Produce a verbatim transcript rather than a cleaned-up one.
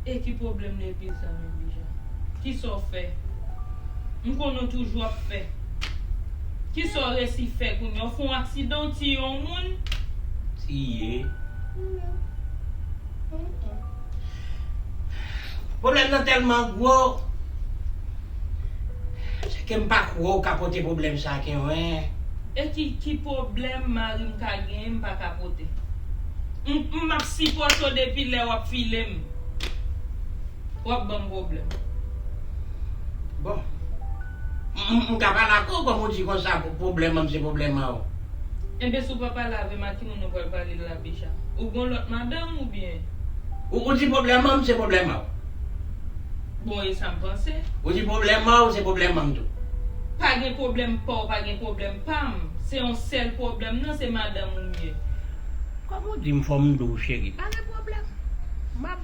E ki pwoblèm li epi zanmi m Bijan? Kisa w fè? M konnen w toujou ap fè. Kisa w resi fè kounye a? W fè yon aksidan, w tiye yon moun? Tiye. Pwoblèm nan tèlman gwo. Se ke m pa kwè w ka pote pwoblèm sa ke mwen. E ki, ki pwoblèm mari m ka genyen m pa ka pote? M, m ap sipòte w depi lè w ap file m. W ap ban m pwoblèm. Bon. M, m, m ka pale ak ou, kòm ou di konsa, pwoblèm an m se pwoblèm an ou. Enben, si w pa pale avè m, a ki moun ou pral pale la, Bijan? Ou gon lòt madanm oubyen? Ou, ou di pwoblèm an m se pwoblèm an ou. Bon, e sa m panse. Ou di pwoblèm an ou se pwoblèm an m tou. Pa gen pwoblèm pa w, pa gen pwoblèm pa m. Se yon sèl pwoblèm nan, se madanm ou m ye. Kòm ou di m fò m di w cheri, pa gen pwoblèm. M ap